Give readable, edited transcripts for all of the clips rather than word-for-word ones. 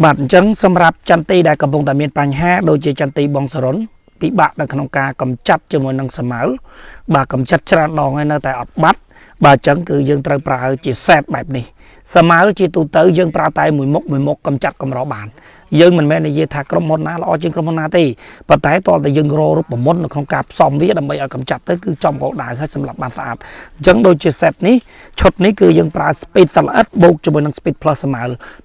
បាទអញ្ចឹងសម្រាប់ចន្ទីដែលកំពុងតែមានបញ្ហាដូចជាចន្ទីបងសរុនពិបាកនៅក្នុងការកម្ចាត់ជាមួយនឹងសមៅបាទកម្ចាត់ច្រើនដងហើយនៅតែអត់បាត់បាទអញ្ចឹងគឺយើងត្រូវប្រើជា set បែបនេះសមៅជាទូទៅយើងប្រើតែមួយមុខមួយមុខកម្ចាត់កម្របានយើងមិនមែននិយាយថាក្រុមហ៊ុនណាល្អជាងក្រុមហ៊ុនណាទេប៉ុន្តែតើតែយើងរករូបមន្តនៅក្នុងការផ្សំវាដើម្បីឲ្យកម្ចាត់ទៅគឺចំគោលដៅហើយសម្រាប់បានស្អាតអញ្ចឹងដូចជា set នេះឈុតនេះគឺយើងប្រើ speed សល្អិតបូកជាមួយនឹង speed plus សមៅ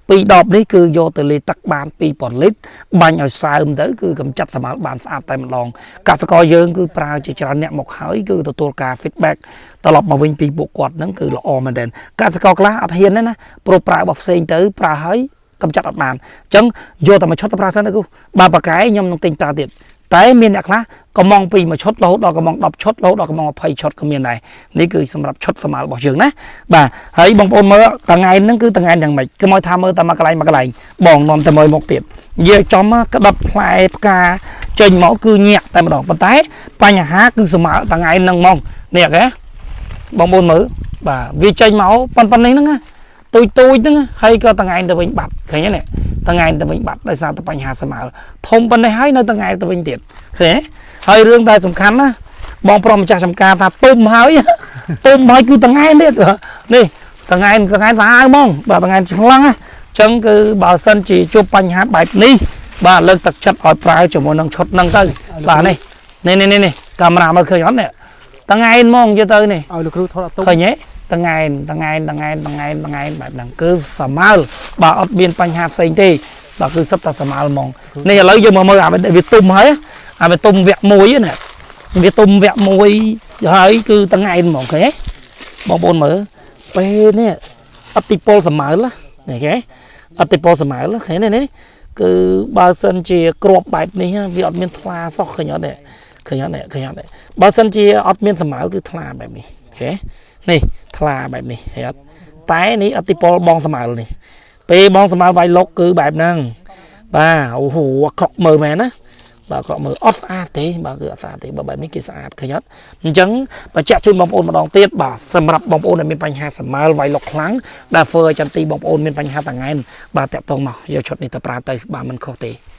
ពីរដបនេះគឺយកទៅលាយទឹកបាន2000លីត្របាញ់ឲ្យសើមទៅគឺកម្ចាត់សមៅបានស្អាតតែម្ដងកសិករយើងគឺប្រើជាច្រើនអ្នកមកហើយគឺទទួលការ feedback ត្រឡប់មកវិញពីពួកគាត់ហ្នឹងគឺល្អមែនទែនកសិករខ្លះអត់ហ៊ានទេណាព្រោះប្រើរបស់ផ្សេងទៅប្រើហើយកម្ចាត់អត់បានអញ្ចឹងយកតែមួយឈុតទៅប្រើសិនទៅគូបើបកកែខ្ញុំនឹងទិញប្រើទៀតតែមានអ្នកខ្លះកំងពីមួយឈុតរហូតដល់កំង10ឈុតរហូតដល់កំង20ឈុតក៏មានដែរនេះគឺសម្រាប់ឈុតសម័យរបស់យើងណាបាទហើយបងប្អូនមើលថ្ងៃហ្នឹងគឺថ្ងៃយ៉ាងម៉េចគឺមកថាមើលតែមួយកន្លែងមួយកន្លែងបងនាំតែមើលមុខទៀតនិយាយចំក្តាប់ផ្លែផ្កាចេញមកគឺញាក់តែម្ដងប៉ុន្តែបញ្ហាគឺសម័យថ្ងៃហ្នឹងហ្មងនេះគេបងប្អូនមើលបាទវាចេញមកប៉ុណ្ណេះហ្នឹងណាទូចទូចហ្នឹងហើយក៏ថ្ងៃទៅវិញបាត់ឃើញទេនេះថ្ងៃទៅវិញបាត់ដោយសារតែបញ្ហាសម័យធំប៉ុណ្ណេះហើយនៅថ្ងៃទៅវិញទៀតឃើញទេហើយរឿងតែសំខាន់ណាបងប្រុសម្ចាស់ចំការថាទុំហើយទុំហើយគឺថ្ងៃទៀតនេះថ្ងៃថ្ងៃសាហាវហ្មងបាទថ្ងៃឆ្លាំងណាអញ្ចឹងគឺបើសិនជាជួបបញ្ហាបែបនេះបាទលើកទឹកចិត្តឲ្យប្រើជាមួយនឹងឈុតហ្នឹងទៅបាទនេះនេះនេះនេះកាមេរ៉ាមើលឃើញអត់នេះថ្ងៃហ្មងនិយាយទៅនេះ ឲ្យលោកគ្រូថតអត់ទុំ ឃើញទេតងែនតងែនតងែនតងែនតងែនបែបហ្នឹងគឺសមើលបាទអត់មានបញ្ហាផ្សេងទេបាទគឺសិតតែសមើលហ្មងនេះឥឡូវយើងមកមើលអាវាទុំហើយអាវាទុំវគ្គ1ណាវាទុំវគ្គ1ហើយគឺតងែនហ្មងឃើញទេបងប្អូនមើលពេលនេះអតិពលសមើលនេះគេអតិពលសមើលឃើញទេនេះគឺបើសិនជាក្របបែបនេះវាអត់មានថ្លាសោះឃើញអត់នេះឃើញអត់នេះឃើញអត់នេះបើសិនជាអត់មានសមើលគឺថ្លាបែបនេះអូខេនេះថ្លាបែបនេះឃើញអត់តែនេះអតិពលបងសមើលនេះពេលបងសមើលវាយលុកគឺបែបហ្នឹងបាទអូហូអាក្រក់មើលមែនណាបាទអាក្រក់មើលអត់ស្អាតទេបាទគឺអត់ស្អាតទេបើបែបនេះគេស្អាតឃើញអត់អញ្ចឹងបញ្ជាក់ជូនបងប្អូនម្ដងទៀតបាទសម្រាប់បងប្អូនដែលមានបញ្ហាសមើលវាយលុកខ្លាំងដែលធ្វើឲ្យចន្ទីបងប្អូនមានបញ្ហាតងែនបាទតាក់ទងមកយកឈុតនេះទៅប្រើទៅបាទមិនខុសទេ។